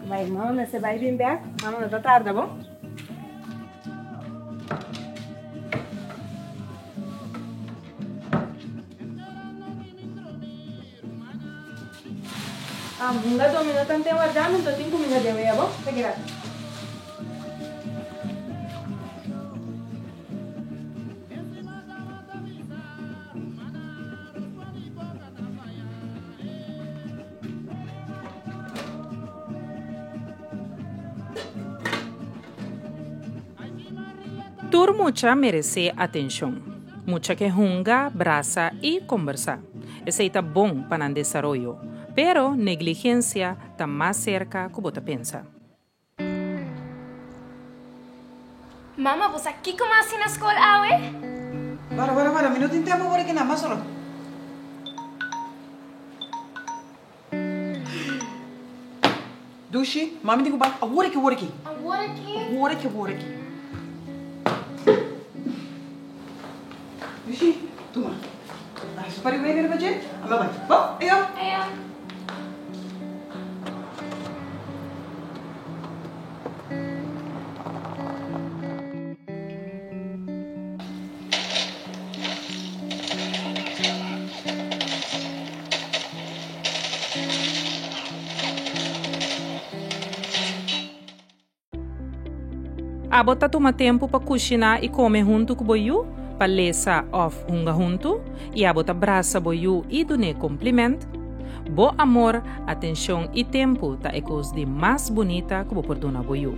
Bai, mama mester bai bin bek. Mama no ta tarda, bo? Hunga domino tanten warda mi no tin cuminda den wea bo. Ta keda. Tur mucha meresé atenshon. Mucha ke hunga, brasa i kombersá. Esei ta bon pa nan desaroyo, pero negligensia ta mas serka ku bo ta pensa. Mama, bo sa kiko mi a hasi na skol awe? Wara, wara, wara, mi no tin tempu por aki nan, mas solo. Dushi, mami tin ku bai awor aki, awor aki. Awor aki? Awor aki, awor aki. Dushi, tuma. Hasi pari wega riba dje, a mi a bai. Bo, ayo. Ayo. Abo ta tuma tempu pa kushiná i kome huntu ku bo yu, pa lesa òf hunga huntu, i abo ta brasa bo yu i dun'é kompliment? Bo amor, atenshon i tempu ta e kos di mas bunita ku bo por duna bo yu.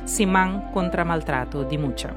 Siman kontra maltrato di mucha.